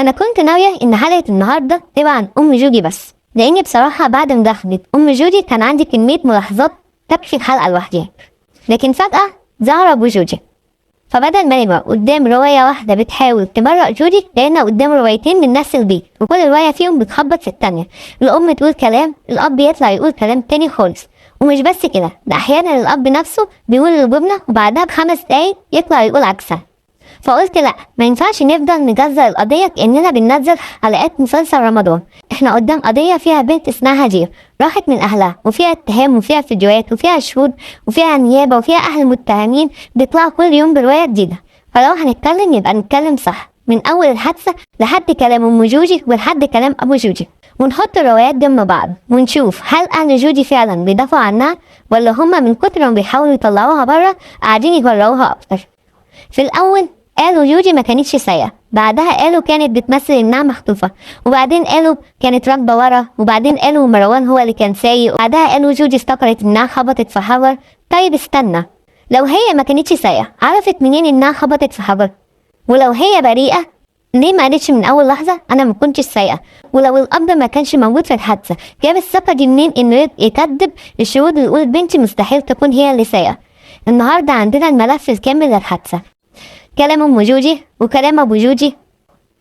أنا كنت ناوية إن حلقة النهاردة تبقى عن أم جوجي بس، لأني بصراحة بعد مداخلة أم جوجي كان عندي كمية ملاحظات تكفي الحلقة لوحدها. لكن فجأة ظهر أبو جوجي، فبدل ما نبقى قدام رواية واحدة بتحاول تبرأ جودي، لقينا قدام روايتين من نفس البيت، وكل رواية فيهم بتخبط في التانية. الأم تقول كلام، الأب يطلع يقول كلام تاني خالص. ومش بس كده، ده أحيانا الأب نفسه بيقول الجملة وبعدها ب5 دقايق يطلع يقول عكسها. فقلت لأ، ما ينفعش نفضل نجزأ القضية كأننا بننزل حلقات مسلسل رمضان. احنا قدام قضية فيها بنت اسمها هدير راحت من أهلها، وفيها اتهام وفيها فيديوهات وفيها شهود وفيها نيابة وفيها أهل متهمين بيطلعوا كل يوم برواية جديدة. فلو هنتكلم يبقى نتكلم صح، من أول الحادثة لحد كلام أم جوجي ولحد كلام أبو جوجي، ونحط الروايات جنب بعض ونشوف هل أهل جوجي فعلا بيدافعوا عنها ولا هما من كتر ما بيحاولوا يطلعوها بره قاعدين يجروها أكتر. في الأول قالوا جوجي ما كانتش سايقة، بعدها قالوا كانت بتمثل انها مخطوفة، وبعدين قالوا كانت راكبة ورا، وبعدين قالوا مروان هو اللي كان سايق، وبعدها قالوا جوجي افتكرت انها خبطت في حجر. طيب استنى، لو هي ما كانتش سايقة عرفت منين انها خبطت في حجر؟ ولو هي بريئة ليه ما قالتش من اول لحظة انا ما كنتش سايقة؟ ولو الاب ما كانش موجود في الحادثة جاب الثقة دي منين انه يكذب الشهود ويقول بنتي مستحيل تكون هي اللي سايقة؟ النهاردة عندنا الملف الكامل للحادثة، كلام أم جوجي وكلام أبو جوجي،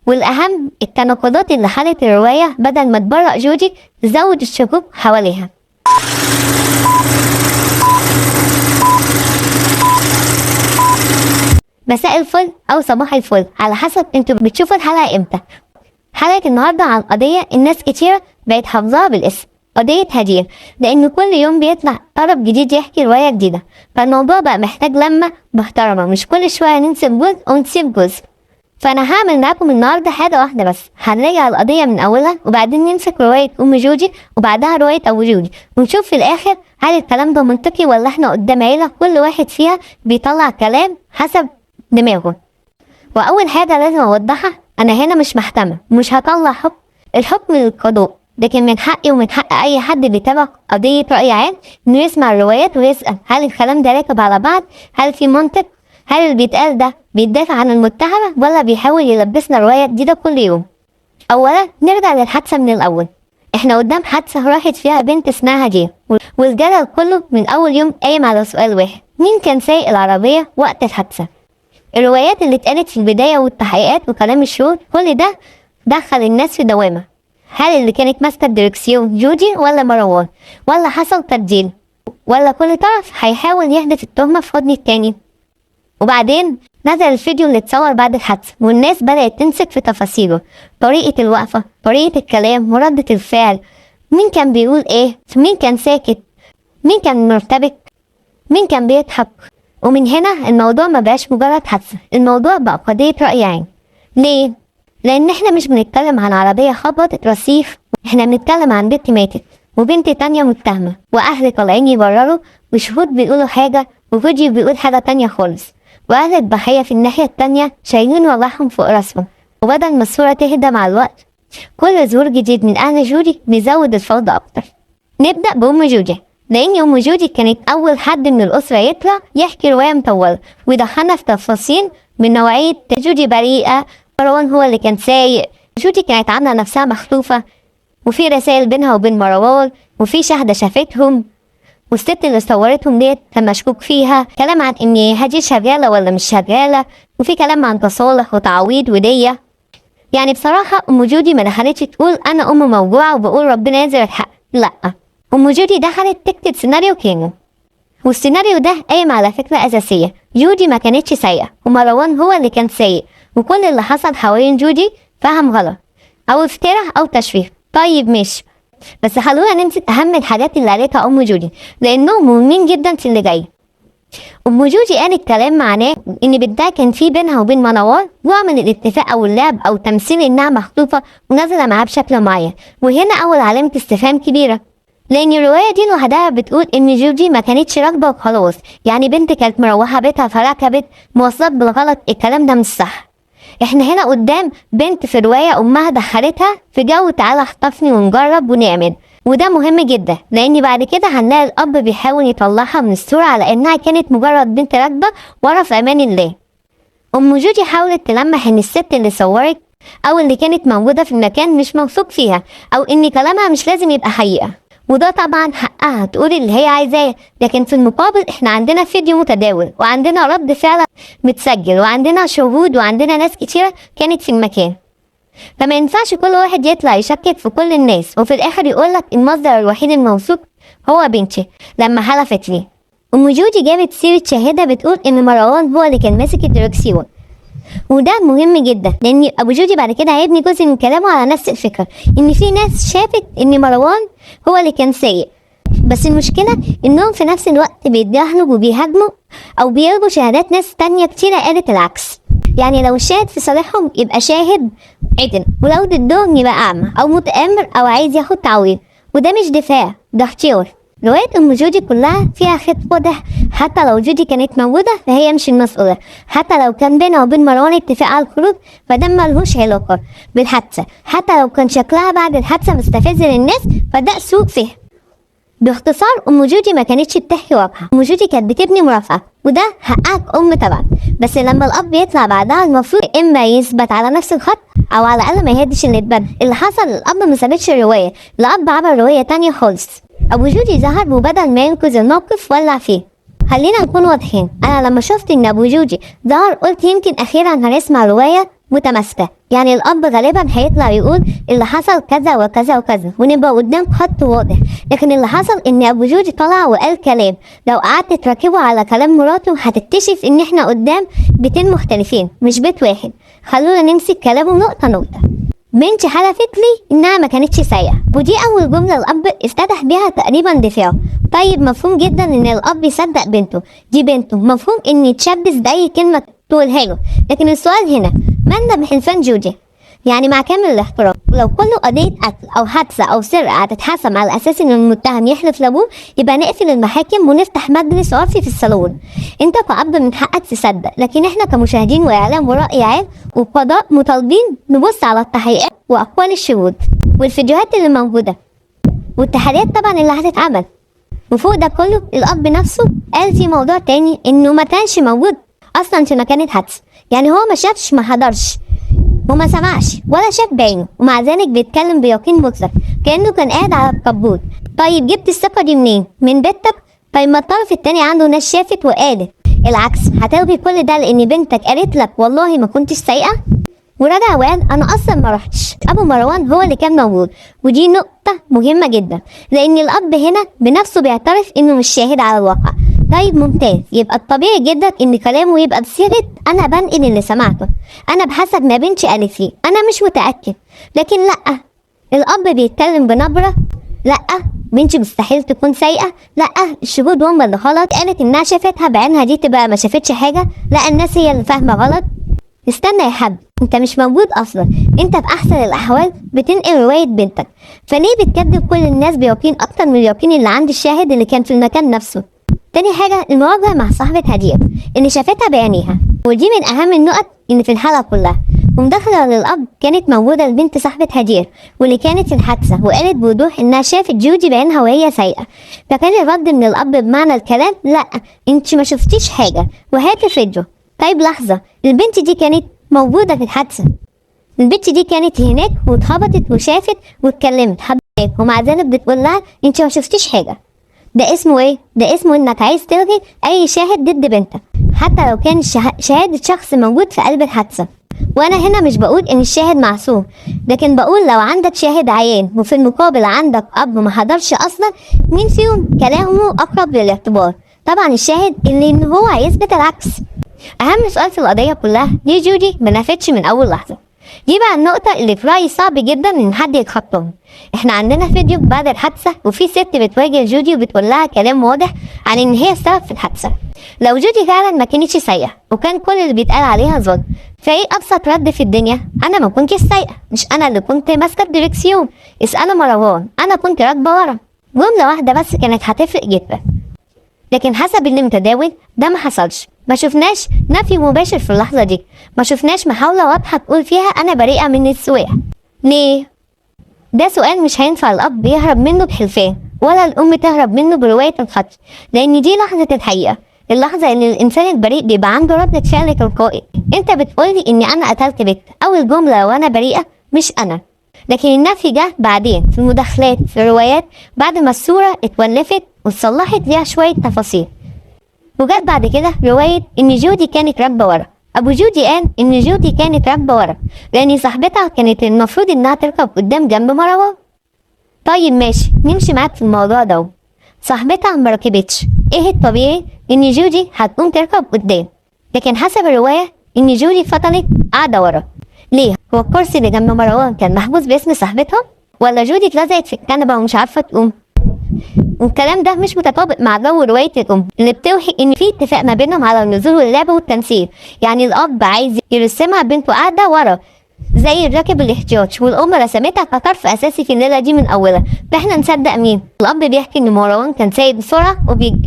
والأهم التناقضات اللي حلت الرواية بدل ما تبرأ جوجي تزود الشكوك حواليها. مساء الفل أو صباح الفل على حسب انتوا بتشوفوا الحلقة امتى. حلقة النهاردة عن قضية الناس كتيرة بقت حافظاها بالاسم، قضية هدير، لأن كل يوم بيطلع طرف جديد يحكي رواية جديدة، فالموضوع بقى محتاج لمة محترمة، مش كل شوية ننسب جزء ونسيب جزء. فأنا هعمل معاكم النهاردة حاجة واحدة بس، هنراجع القضية من أولها وبعدين نمسك رواية أم جوجي وبعدها رواية أبو جوجي، ونشوف في الآخر هل الكلام ده منطقي ولا احنا قدام عيلة كل واحد فيها بيطلع كلام حسب دماغه. وأول حاجة لازم أوضحها، أنا هنا مش محتمة، مش هطلع حكم، الحكم للقضاء، لكن من حقي ومن حق أي حد بيتابع قضية رأي عام إنه يسمع الروايات ويسأل هل الكلام ده راكب على بعض؟ هل في منطق؟ هل اللي بيتقال ده بيدافع عن المتهمة ولا بيحاول يلبسنا رواية جديدة كل يوم؟ أولا نرجع للحادثة من الأول. إحنا قدام حادثة راحت فيها بنت اسمها هدير، والجدل كله من أول يوم قايم على سؤال واحد، مين كان سايق العربية وقت الحادثة؟ الروايات اللي اتقالت في البداية والتحقيقات وكلام الشهود كل ده دخل الناس في دوامة. هل اللي كانت ماسكة الدركسيون جودي ولا مروان؟ ولا حصل تبديل؟ ولا كل طرف هيحاول يحدف التهمة في حضن التاني؟ وبعدين نزل الفيديو اللي اتصور بعد الحادثة والناس بدأت تمسك في تفاصيله، طريقة الوقفة، طريقة الكلام، وردة الفعل، مين كان بيقول ايه، مين كان ساكت، مين كان مرتبك، مين كان بيضحك. ومن هنا الموضوع ما بقاش مجرد حادثة، الموضوع بقى قضية رأي عام. ليه؟ لأن احنا مش بنتكلم عن عربية خبطت رصيف، احنا بنتكلم عن بنت ماتت وبنت تانية متهمة وأهل طالعين يبرروا وشهود بيقولوا حاجة وفيديو بيقول حاجة تانية خالص، وأهل الضحية في الناحية التانية شايلين وضعهم فوق راسهم. وبدل ما الصورة تهدى مع الوقت، كل ظهور جديد من أهل جودي بيزود الفوضى أكتر. نبدأ بأم جودي، لأن أم جودي كانت أول حد من الأسرة يطلع يحكي رواية مطولة ويدخلنا في تفاصيل من نوعية جودي بريئة، مروان هو اللي كان سايق، جودي كانت عاملة نفسها مخطوفة، وفي رسائل بينها وبين مروان، وفي شهادة شافتهم، والست اللي صورتهم ديت كان مشكوك فيها، كلام عن إن هدي شغالة ولا مش شغالة، وفي كلام عن تصالح وتعويض ودية. يعني بصراحة أم جودي ما دخلتش تقول أنا أم موجوعة وبقول ربنا ينزل الحق، لأ، أم جودي دخلت تكتب سيناريو كامل، والسيناريو ده قايم على فكرة أساسية، جودي ما كانتش سايقة ومروان هو اللي كان سايق، وكل اللي حصل حوالين جودي فهم غلط أو افتراء أو تشويه. طيب ماشي، بس خلونا نمسك أهم الحاجات اللي قالتها أم جودي لأنهم مهمين جدا في اللي جاي. أم جودي قالت كلام معناه إن بنتها كان في بينها وبين مروان نوع من الاتفاق أو اللعب أو تمثيل إنها مخطوفة ونازلة معاه بشكل معين، وهنا أول علامة استفهام كبيرة، لأن الرواية دي لوحدها بتقول إن جودي ما كانتش راكبة وخلاص، يعني بنت كانت مروحة بيتها فركبت مواصلات بالغلط، الكلام ده مش صح. احنا هنا قدام بنت في رواية أمها دخلتها في جو تعالى اخطفني ونجرب ونعمل، وده مهم جدا لأن بعد كده هنلاقي الأب بيحاول يطلعها من الصورة على إنها كانت مجرد بنت راكبة ورا في أمان الله. أم جودي حاولت تلمح إن الست اللي صورت أو اللي كانت موجودة في المكان مش موثوق فيها، أو إن كلامها مش لازم يبقى حقيقة. وده طبعا حقها تقول اللي هي عايزاه، لكن في المقابل احنا عندنا فيديو متداول، وعندنا رد فعل متسجل، وعندنا شهود، وعندنا ناس كتيرة كانت في المكان. فما ينفعش كل واحد يطلع يشكك في كل الناس وفي الاخر يقولك المصدر الوحيد الموثوق هو بنتي لما حلفت لي. ام جودي جابت سيرة شاهدة بتقول ان مروان هو اللي كان ماسك الدركسيون، وده مهم جدا لان ابو جودي بعد كده هيبني جزء من كلامه على نفس الفكرة، ان في ناس شافت ان مروان هو اللي كان سايق. بس المشكلة انهم في نفس الوقت بيتجاهلوا وبيهاجموا او بيلغوا شهادات ناس تانية كتيرة قالت العكس. يعني لو الشاهد في صالحهم يبقى شاهد عدل، ولو ضدهم يبقى اعمى او متآمر او عايز ياخد تعويض، وده مش دفاع، ده اختيار. رواية أم جودي كلها فيها خيط واضح، حتى لو جودي كانت موجودة فهي مش المسؤولة، حتى لو كان بينها وبين مروان اتفاق على الخروج فده ملهوش علاقة بالحادثة، حتى لو كان شكلها بعد الحادثة مستفز للناس فده سوء فهم. باختصار أم جودي ما كانتش بتحكي واقعة، أم جودي كانت بتبني مرافعة، وده حقها كأم طبعا. بس لما الأب يطلع بعدها المفروض إما يثبت على نفس الخط أو على الأقل ما يهدش اللي اتبنى. اللي حصل الأب ما سابتش الرواية، الأب عمل رواية تانية خالص. أبو جودي ظهر وبدل ما ينقذ الموقف ولع فيه. خلينا نكون واضحين، أنا لما شفت إن أبو جودي ظهر قلت يمكن أخيرا هنسمع رواية متماسكة، يعني الأب غالبا هيطلع يقول اللي حصل كذا وكذا وكذا ونبقى قدام خط واضح. لكن اللي حصل إن أبو جودي طلع وقال كلام لو قعدت تركبه على كلام مراته هتكتشف إن إحنا قدام بيتين مختلفين مش بيت واحد. خلونا نمسك كلامه نقطة نقطة. بنتي حلفت لي إنها ما كانتش سايقة، ودي أول جملة الأب افتتح بيها تقريبا دفاعه. طيب مفهوم جدا إن الأب يصدق بنته، دي بنته، مفهوم إن يتشبث بأي كلمة تقولها له. لكن السؤال هنا، من بحلفان جودي؟ يعني مع كامل الاحترام، لو كله قضية قتل أو حادثة أو سرقة هتتحسم على أساس إن المتهم يحلف لأبوه، يبقى نقفل المحاكم ونفتح مجلس عرفي في الصالون. أنت كأب من حقك تصدق، لكن إحنا كمشاهدين وإعلام ورأي عام وقضاء مطالبين نبص على التحقيقات وأقوال الشهود والفيديوهات اللي موجودة والتحريات طبعا اللي هتتعمل. وفوق ده كله الأب نفسه قال في موضوع تاني إنه ما كانش موجود أصلا في مكان الحادثة، يعني هو ما شافش، ما حضرش، وما سمعش ولا شاف بعينه، ومع ذلك بيتكلم بيقين مطلق كأنه كان قاعد على الكبوت. طيب جبت الثقة دي منين؟ من بنتك؟ طيب ما الطرف التاني عنده ناس شافت وقالت العكس، هتلغي كل ده لأن بنتك قالت لك والله ما كنتش سايقة؟ ورجع وقال أنا أصلا ما رحتش، أبو مروان هو اللي كان موجود. ودي نقطة مهمة جدا لأن الأب هنا بنفسه بيعترف إنه مش شاهد على الواقع. طيب ممتاز، يبقى الطبيعي جدا إن كلامه يبقى بصيغة أنا بنقل اللي سمعته، أنا بحسب ما بنتي قالت لي، أنا مش متأكد. لكن لأ، الأب بيتكلم بنبرة لأ بنتي مستحيل تكون سايقة، لأ الشهود هم اللي غلط، قالت إنها شافتها بعينها دي تبقى ما شافتش حاجة، لأ الناس هي اللي فاهمة غلط. استنى يا حبيبي، انت مش موجود اصلا، انت في احسن الاحوال بتنقل رواية بنتك، فليه بتكذب كل الناس بيقين اكتر من اليقين اللي عند الشاهد اللي كان في المكان نفسه؟ تاني حاجة، المواجهة مع صاحبة هدير اللي شافتها بعينيها، ودي من اهم النقط اللي في الحلقة كلها. ومداخلة للأب كانت موجودة البنت صاحبة هدير واللي كانت في الحادثة، وقالت بوضوح إنها شافت جودي بعينها وهي سايقة. فكان الرد من الأب بمعنى الكلام لأ انت ما شفتيش حاجة وهات الفيديو. طيب لحظة، البنت دي كانت موجودة في الحادثة، البنت دي كانت هناك واتخبطت وشافت واتكلمت حضرتك، ومع ذلك بتقول لها انت ما شفتيش حاجة. ده اسمه ايه؟ ده اسمه انك عايز تلغي اي شاهد ضد بنتك حتى لو كان شهادة شخص موجود في قلب الحادثة. وانا هنا مش بقول ان الشاهد معصوم، لكن بقول لو عندك شاهد عيان وفي المقابل عندك اب ما حضرش اصلا، مين فيهم كلامه اقرب للاعتبار؟ طبعا الشاهد اللي ان هو هيثبت العكس. اهم سؤال في القضية كلها، ليه جودي ما نفتش من اول لحظة؟ دي بقى النقطة اللي في رأيي صعب جدا إن حد يتخطاها. إحنا عندنا فيديو بعد الحادثة وفي ست بتواجه جودي وبتقول لها كلام واضح عن إن هي السبب في الحادثة. لو جودي فعلا ما كانتش سايقة وكان كل اللي بيتقال عليها ظلم، فإيه أبسط رد في الدنيا؟ أنا ما كنتش سايقة، مش أنا اللي كنت ماسكة الدريكسيون، اسألوا مروان، أنا كنت راكبة ورا. جملة واحدة بس كانت هتفرق جدا. لكن حسب اللي متداول ده ما حصلش، ما شفناش نفي مباشر في اللحظة دي، ما شفناش محاولة واضحة تقول فيها أنا بريئة من السواقة. ليه؟ ده سؤال مش هينفع الأب يهرب منه بحلفان ولا الأم تهرب منه برواية الخطف، لأن دي لحظة الحقيقة. اللحظة ان الانسان البريء بيبقى عنده ردة فعل تلقائي. انت بتقولي اني انا قتلت بنت، اول جملة وانا بريئة مش انا. لكن النفي جه بعدين في المداخلات في الروايات بعد ما الصورة اتولفت واتصلحت ليها شوية تفاصيل. وجت بعد كده رواية إن جودي كانت راكبة ورا. أبو جودي قال إن جودي كانت راكبة ورا لأن صاحبتها كانت المفروض إنها تركب قدام جنب مروان. طيب ماشي، نمشي معاك في الموضوع ده. صاحبتها ما ركبتش، إيه الطبيعي؟ إن جودي هتقوم تركب قدام، لكن حسب الرواية إن جودي فضلت قاعدة ورا. ليه؟ هو الكرسي اللي جنب مروان كان محجوز باسم صاحبتها، ولا جودي اتلزقت في الكنبة ومش عارفة تقوم؟ والكلام ده مش متطابق مع جو رواية الأم اللي بتوحي إن في اتفاق ما بينهم على النزول واللعب والتمثيل. يعني الأب عايز يرسمها بنته قاعدة ورا زي الراكب الاحتياطي، والأم رسمتها كطرف أساسي في الليلة دي من أولها. فإحنا نصدق مين؟ الأب بيحكي إن مروان كان سايق بسرعة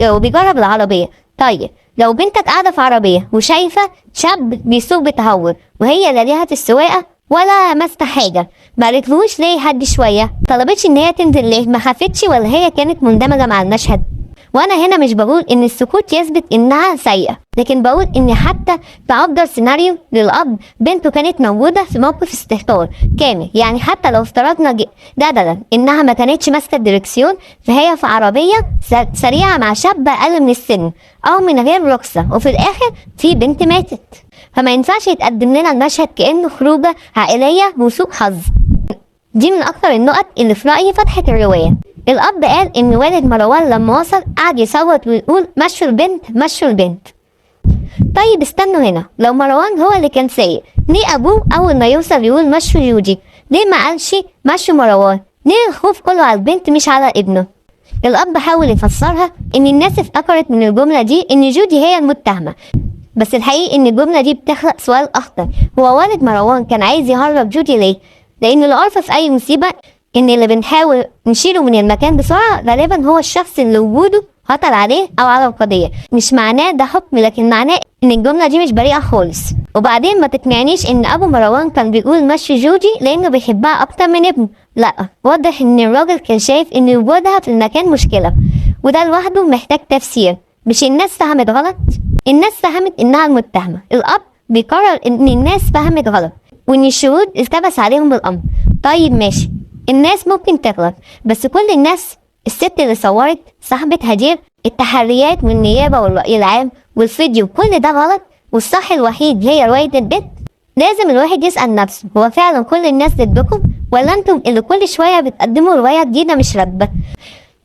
وبيجرب العربية. طيب لو بنتك قاعدة في عربية وشايفة شاب بيسوق بتهور وهي لا ليها في السواقة ولا ماسكه حاجة، ما قالتلوش ليه هدي شوية؟ طلبتش ان هي تنزل ليه؟ ما خافتش ولا هي كانت مندمجه مع المشهد؟ وانا هنا مش بقول ان السكوت يثبت انها سيئه، لكن بقول ان حتى تعبر سيناريو للاب بنته كانت موجودة في موقف استهتار كامل. يعني حتى لو افترضنا جدلا انها ما كانتش ماسكه الدركسيون، فهي في عربية سريعة مع شاب اقل من السن او من غير رخصه، وفي الاخر في بنت ماتت. فما ينفعش يتقدم لنا المشهد كانه خروجه عائلية وسوء حظ. دي من اكثر النقط اللي في رايي فتحت الرواية. الاب قال ان والد مروان لما وصل قعد يصوت ويقول مشوا البنت مشوا البنت. طيب استنوا هنا، لو مروان هو اللي كان سايق، ليه ابوه اول ما يوصل يقول مشوا جودي؟ ليه ما قالش مشوا مروان؟ ليه الخوف كله على البنت مش على ابنه؟ الاب حاول يفسرها ان الناس افتكرت من الجملة دي ان جودي هي المتهمه، بس الحقيقي ان الجملة دي بتخلق سؤال اخطر. هو والد مروان كان عايز يهرب جودي ليه؟ لان العرف في اي مصيبة ان اللي بنحاول نشيله من المكان بسرعة غالبا هو الشخص اللي وجوده خطر عليه او على القضية. مش معناه ده حكم، لكن معناه ان الجملة دي مش بريئة خالص. وبعدين ما تقنعنيش ان ابو مروان كان بيقول مشي جودي لانه بيحبها اكتر من ابنه، لا، واضح ان الراجل كان شايف ان وجودها في المكان مشكلة، وده لوحده محتاج تفسير. مش الناس فهمت غلط، الناس فهمت انها المتهمه. الاب بيقرر ان الناس فهمت غلط وان الشهود التبس عليهم بالامر. طيب ماشي، الناس ممكن تغلط، بس كل الناس؟ الست اللي صورت، صاحبة هدير، التحريات والنيابة والرأي العام والفيديو، كل ده غلط، والصح الوحيد هي رواية البنت. لازم الواحد يسأل نفسه، هو فعلا كل الناس ضدكم ولا انتم اللي كل شوية بتقدموا رواية جديدة مش راكبة؟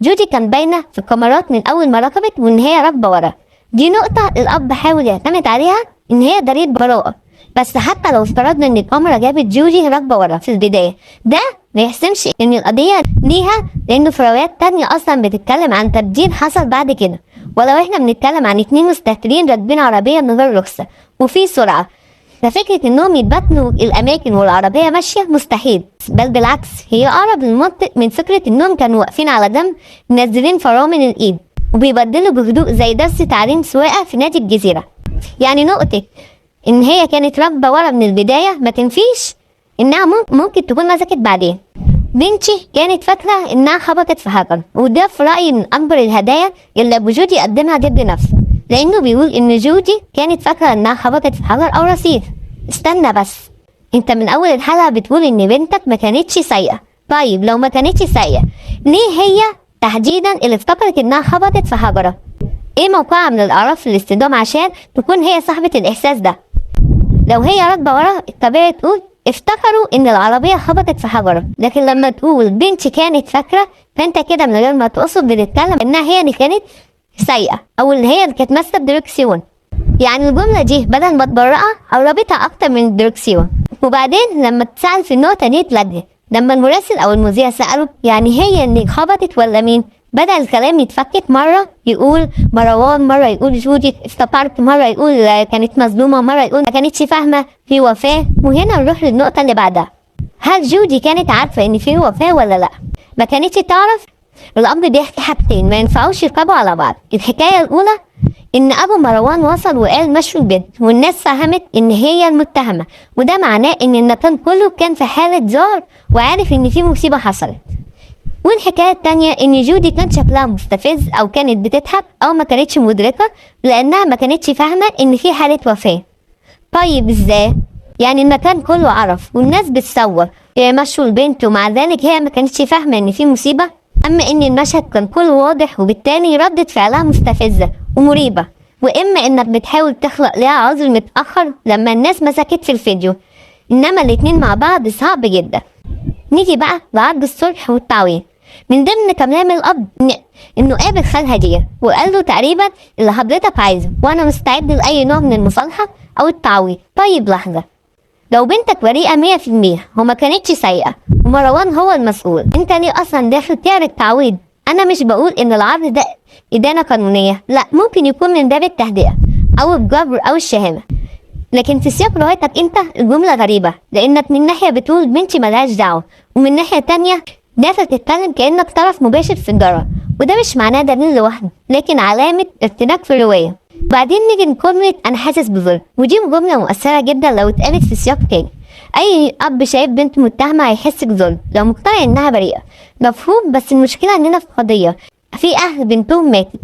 جودي كان باينة في الكاميرات من أول ما ركبت وإن هي راكبة ورا. دي نقطة الأب حاول يعتمد عليها إن هي دليل براءة، بس حتى لو افترضنا إن الكاميرا جابت جودي راكبة ورا في البداية، ده ما يحسمش إن القضية ليها، لأنه في روايات تانية أصلا بتتكلم عن تبديل حصل بعد كده. ولو إحنا بنتكلم عن 2 مستهترين راكبين عربية من غير رخصة وفي سرعة، ففكرة إنهم يتبطنوا الأماكن والعربية ماشية مستحيل، بل بالعكس هي أقرب للمنطق من فكرة إنهم كانوا واقفين على جنب منزلين فرامل الإيد وبيبدلوا بهدوء زي درس تعليم سواقة في نادي الجزيرة. يعني نقطة إن هي كانت راكبة ورا من البداية ما تنفيش إنها ممكن تكون مسكت بعدين. بنتي كانت فاكرة إنها خبطت في حجر، وده في رأيي من أكبر الهدايا اللي أبو جودي قدمها ضد نفسه، لأنه بيقول إن جودي كانت فاكرة إنها خبطت في حجر أو رصيف. استنى بس، أنت من أول الحلقة بتقول إن بنتك ما كانتش سايقة. طيب لو ما كانتش سايقة، ليه هي تحديدا اللي افتكرت إنها خبطت في حجرة؟ إيه موقعها من الأعراف في الاصطدام عشان تكون هي صاحبة الإحساس ده؟ لو هي راكبة ورا الطبيعي تقول افتكروا ان العربية خبطت في حجرة، لكن لما تقول بنتي كانت فاكرة، فانت كده من غير ما تقصد بتتكلم انها هي اللي كانت سايقة او اللي هي اللي كانت ماسكة الدركسيون. يعني الجملة دي بدل ما تبرئها قربتها اكتر من الدركسيون. وبعدين لما تسأل في النقطة دي اتلجت، لما المراسل او المذيع سأله يعني هي اللي خبطت ولا مين، بدأ الكلام يتفكك، مرة يقول مروان، مرة يقول جودي افتكرت، مرة يقول كانت مظلومة، مرة يقول ما كانتش فاهمة في وفاة. وهنا نروح للنقطة اللي بعدها، هل جودي كانت عارفة إن في وفاة ولا لأ؟ ما كانتش تعرف. الأب بيحكي حاجتين ما ينفعوش يركبوا على بعض. الحكاية الأولى إن أبو مروان وصل وقال مشوا البنت، والناس فهمت إن هي المتهمة، وده معناه إن المكان كله كان في حالة ذعر وعارف إن في مصيبة حصلت. والحكاية التانية إن جودي كان شكلها مستفز أو كانت بتضحك أو ما كانتش مدركة لأنها ما كانتش فاهمة إن في حالة وفاة. طيب إزاي؟ يعني المكان كله عرف والناس بتصور مشوا البنت، ومع ذلك هي ما كانتش فاهمة إن في مصيبة. أما إن المشهد كان كله واضح، وبالتالي ردة فعلها مستفزة ومريبة. وإما إنك بتحاول تخلق لها عذر متأخر لما الناس مسكت في الفيديو، إنما الاتنين مع بعض صعب جدا. نيجي بقى لعرض الصلح والتعويض. من ضمن كلام الأب إنه قابل خال هدير وقال له تقريبا اللي حضرتك عايزه وأنا مستعد لأي نوع من المصالحة أو التعويض. طيب لحظة، لو بنتك بريئة 100% وما كانتش سيئة ومروان هو المسؤول، انت ليه اصلا داخل تعرض تعويض؟ انا مش بقول ان العرض ده ادانة قانونية، لا، ممكن يكون من باب التهدئة او الجبر او الشهامة، لكن في سياق روايتك انت الجملة غريبة، لانك من ناحية بتقول بنتي ملهاش دعوة، ومن ناحية تانية داخل تتكلم كأنك طرف مباشر في الجرى، وده مش معناه دليل لوحده، لكن علامة ارتباك في الرواية. بعدين نيجي لجملة أنا حاسس بظلم، ودي جملة مؤثرة جدا لو اتقالت في سياق تاني. أي أب شايف بنت متهمة هيحس بظلم لو مقتنع إنها بريئة، مفهوم. بس المشكلة إننا في قضية في أهل بنتهم ماتت،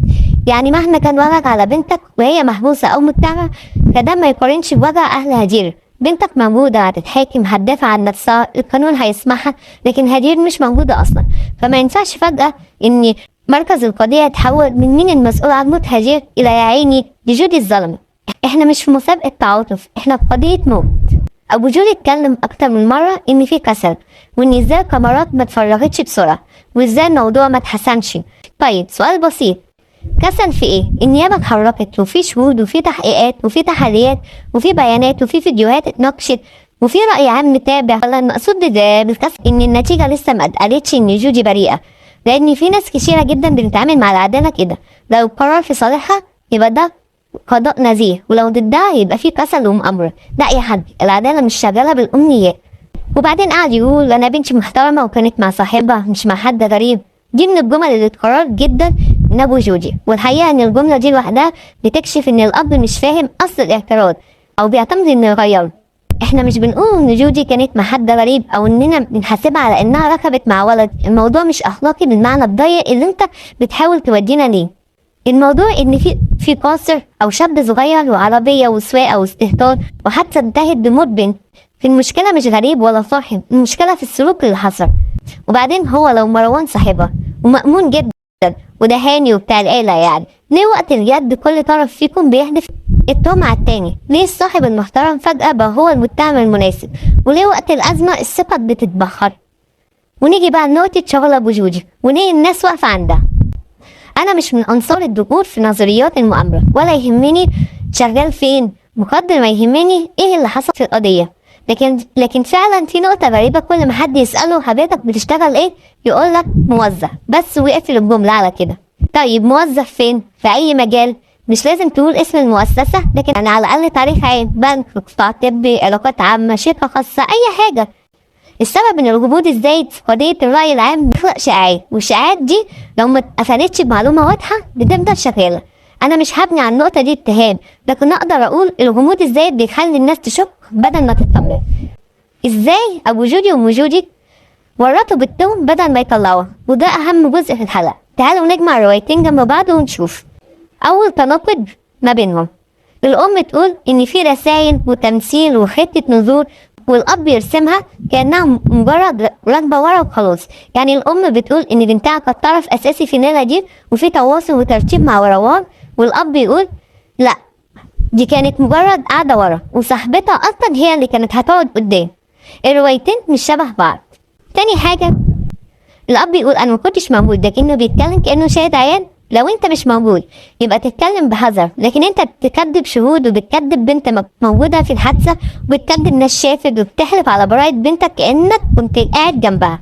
يعني مهما كان وجعك على بنتك وهي محبوسة أو متهمة فده ما يقارنش بوجع أهل هدير. بنتك موجودة، هتتحاكم، هتدافع عن نفسها، القانون هيسمعها، لكن هدير مش موجودة أصلا. فما ينفعش فجأة إن مركز القضية يتحول من مين المسؤول عن موت هدير إلى يا عيني دي جودي الظلمة. إحنا مش في مسابقة تعاطف، إحنا في قضية موت. أبو جودي اتكلم أكتر من مرة إن في كسل، وإن إزاي الكاميرات ما اتفرغتش بسرعة، وإزاي الموضوع ما اتحسنش. طيب سؤال بسيط، كسل في إيه؟ النيابة اتحركت، وفي شهود، وفي تحقيقات، وفي تحريات، وفي بيانات، وفي فيديوهات اتناقشت، وفي رأي عام متابع. ولا المقصود بالكسل إن النتيجة لسه ما اتقالتش إن جودي بريئة؟ لأن في ناس كتيرة جدا بنتعامل مع العدالة كده، لو القرار في صالحها يبقى ده قضاء نزيه، ولو ضدها يبقى في كسل ومؤامرة. لا يا حاج، العدالة مش شغالة بالأمنيات. وبعدين قعد يقول أنا بنتي محترمة وكانت مع صاحبها مش مع حد غريب. دي من الجمل اللي اتكررت جدا من أبو جودي، والحقيقة إن الجملة دي لوحدها بتكشف إن الأب مش فاهم أصل الاعتراض أو بيعتمد إنه يغيره. إحنا مش بنقول إن جودي كانت مع حد غريب أو إننا بنحاسبها على إنها ركبت مع ولد. الموضوع مش أخلاقي بالمعنى الضيق اللي أنت بتحاول تودينا ليه. الموضوع إن في قاصر أو شاب صغير وعربية وسواقة واستهتار وحادثة انتهت بموت بنت. في المشكلة مش غريب ولا صاحب، المشكلة في السلوك اللي حصل. وبعدين هو لو مروان صاحبها ومأمون جدا وده هاني وبتاع العيلة، يعني ليه وقت الجد كل طرف فيكم بيحدف التهمة على التاني؟ ليه الصاحب المحترم فجأة بقى هو المتهم المناسب؟ وليه وقت الأزمة الثقة بتتبخر؟ ونيجي بقى لنقطة شغل أبو جودي وليه الناس واقفة عندها. أنا مش من أنصار الدخول في نظريات المؤامرة، ولا يهمني شغال فين بقدر ما يهمني إيه اللي حصل في القضية. لكن فعلا في نقطة غريبة، كل ما حد يسأله حضرتك بتشتغل إيه يقول لك موظف بس، ويقفل الجملة على كده. طيب موظف فين؟ في أي مجال؟ مش لازم تقول اسم المؤسسة، لكن أنا على الأقل تاريخ عام، بنك، قطاع طبي، علاقات عامة، شركة خاصة، أي حاجة. السبب ان الغموض الزايد في قضية الرأي العام بيخلق شائعات، والشائعات دي لو ما اتقفلتش بمعلومة واضحة بتفضل شغالة. أنا مش هبني على النقطة دي اتهام، لكن أقدر أقول الغموض الزايد بيخلي الناس تشك بدل ما تطمن. إزاي أبو جودي وأم جودي ورطوا بالتهم بدل ما يطلعوها؟ وده أهم جزء في الحلقة. تعالوا نجمع الروايتين جنب بعض ونشوف. أول تناقض ما بينهم، الأم تقول إن في رسائل وتمثيل وخطة نزول، والأب يرسمها كأنها مجرد راكبة ورا وخلاص. يعني الأم بتقول إن بنتها كانت طرف أساسي في الليلة دي وفي تواصل وترتيب مع مروان، والأب يقول لا دي كانت مجرد قاعدة ورا وصاحبتها أصلا هي اللي كانت هتقعد قدام. الروايتين مش شبه بعض. تاني حاجة، الأب يقول أنا ما كنتش موجود، ده كأنه بيتكلم كأنه شاهد عيان. لو أنت مش موجود يبقى تتكلم بحذر، لكن أنت بتكذب شهود وبتكذب بنت موجودة في الحادثة وبتكذب ناس شافت وبتحلف على براءة بنتك كأنك كنت قاعد جنبها.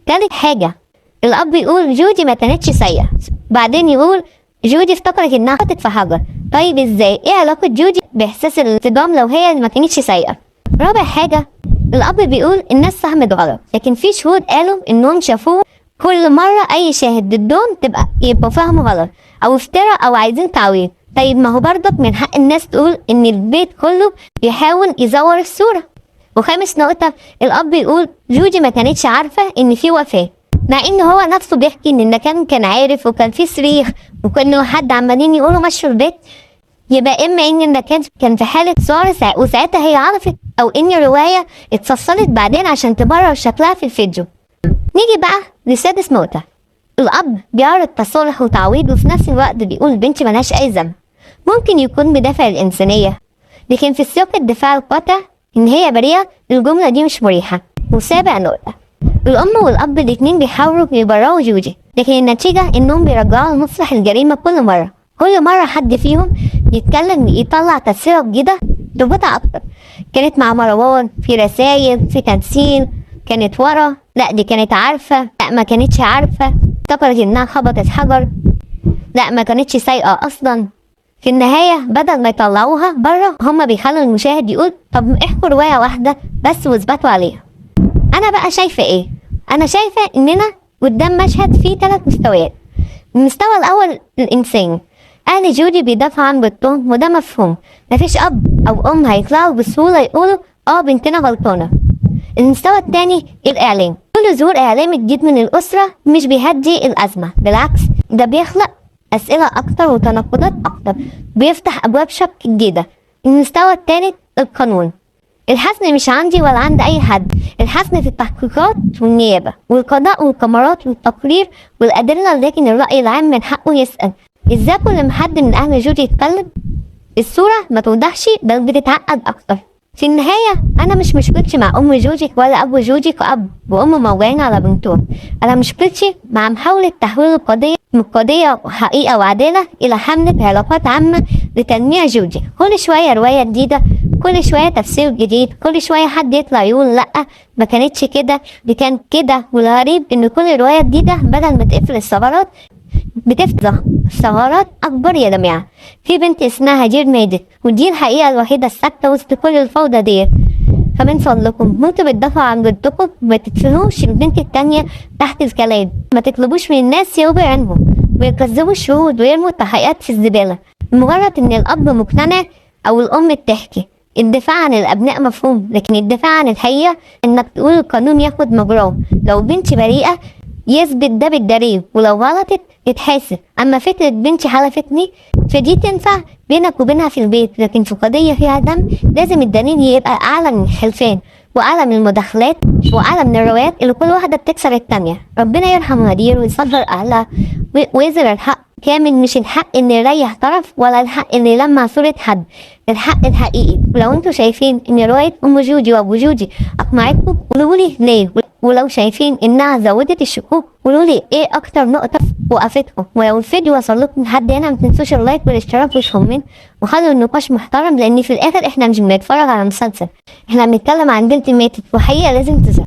تالت حاجة، الأب يقول جودي ما كانتش سيئة، بعدين يقول جودي افتكرت إنها خبطت في حجر. طيب إزاي؟ إيه علاقة جودي بإحساس الصدام لو هي ما كانتش سيئة؟ رابع حاجة، الأب بيقول الناس فهمت غلط، لكن في شهود قالوا إنهم شافوه. كل مرة أي شاهد ضدهم يبقوا فهموا غلط أو افترى أو عايزين تعويض. طيب ما هو برضك من حق الناس تقول إن البيت كله بيحاول يزور الصورة. وخامس نقطة، الأب بيقول جودي ما كانتش عارفة إن في وفاة، مع ان هو نفسه بيحكي ان المكان كان عارف وكان فيه صريخ وكانوا حد عمالين يقولوا مشوا البيت. يبقى اما ان المكان كان في حالة سعر وساعتها هي عرفت، او ان الرواية اتفصلت بعدين عشان تبرر شكلها في الفيديو. نيجي بقى لسادس نقطة. الأب بيعرض تصالح وتعويض، وفي نفس الوقت بيقول بنتي ملهاش أي ذنب. ممكن يكون بدافع الإنسانية، لكن في سياق الدفاع القاطع إن هي بريئة الجملة دي مش مريحة. وسابع نقطة، الأم والأب الاتنين بيحاولوا يبرروا جوجي، لكن النتيجة إنهم بيرجعوا لمسرح الجريمة كل مرة. كل مرة حد فيهم يتكلم يطلع تفسيرة جديدة تربطها أكتر. كانت مع مروان في رسايل، في تمثيل، كانت ورا، لا دي كانت عارفة، لا ما كانتش عارفة، افتكرت إنها خبطت حجر، لا ما كانتش سايقة أصلا. في النهاية بدل ما يطلعوها بره هما بيخلوا المشاهد يقول طب احكوا رواية واحدة بس واثبتوا عليها. أنا بقى شايفة إيه؟ أنا شايفة إننا قدام مشهد فيه 3 مستويات. المستوى الأول الإنساني، أهل جودي بيدافعوا عن بنتهم وده مفهوم، مفيش أب أو أم هيطلعوا بسهولة يقولوا بنتنا غلطانة. المستوى الثاني الإعلام، كل ظهور إعلامي جديد من الأسرة مش بيهدي الأزمة، بالعكس ده بيخلق أسئلة أكتر وتناقضات أكتر، بيفتح أبواب شك جديدة. المستوى الثالث القانون، الحسم مش عندي ولا عند أي حد، الحسم في التحقيقات والنيابة والقضاء والكاميرات والتقرير والأدلة، لكن الرأي العام من حقه يسأل إزاي كل ما حد من أهل جودي يتكلم الصورة ما توضحش بل بتتعقد أكتر. في النهاية أنا مش مشكلتي مع أم جوجي ولا أبو جوجي كأب وأم موجعين على بنتهم، أنا مشكلتي مع محاولة تحويل القضية من قضية حقيقة وعدالة إلى حملة علاقات عامة لتنميع جوجي. كل شوية رواية جديدة، كل شوية تفسير جديد، كل شوية حد يطلع يقول لأ ما كانتش كده دي كانت كده. والغريب إن كل رواية جديدة بدل ما تقفل الثغرات بتفتح ثغرات أكبر. يا جماعة في بنت اسمها هدير ماتت، ودي الحقيقة الوحيدة الثابتة وسط كل الفوضى دي. فمن فضلكم وانتوا بتدافعوا عن بنتكم ما تدفنوش البنت التانية تحت الكلام، ما تطلبوش من الناس يغبوا عنهم ويكذبوا الشهود ويرموا التحقيقات في الزبالة مجرد إن الأب مقتنع أو الأم بتحكي. الدفاع عن الأبناء مفهوم، لكن الدفاع عن الحقيقة إنك تقول القانون ياخد مجراه، لو بنتي بريئة يثبت ده بالدليل، ولو غلطت يتحاسب. اما فكرة بنتي حلفتني فدي تنفع بينك وبينها في البيت، لكن في قضية فيها دم لازم الدليل يبقى اعلى من الحلفان واعلى من المداخلات واعلى من الروايات اللي كل واحدة بتكسر التانية. ربنا يرحم هدير ويصبر اهلها ويظهر الحق كامل، مش الحق اللي يريح طرف ولا الحق اللي يلمع صورة حد، الحق الحقيقي. ولو انتوا شايفين ان رواية ام جودي وابو جودي اقنعتكم قولولي ليه، ولو شايفين انها زودت الشكوك قولولي ايه اكتر نقطة وقفتكم. ولو الفيديو وصل لكم لحد هنا ما تنسوش ال like والاشتراك وال comment، وخلوا النقاش محترم، لان في الاخر احنا مش بنتفرج على مسلسل، احنا بنتكلم عن بنت ماتت وحقيقة لازم تظهر.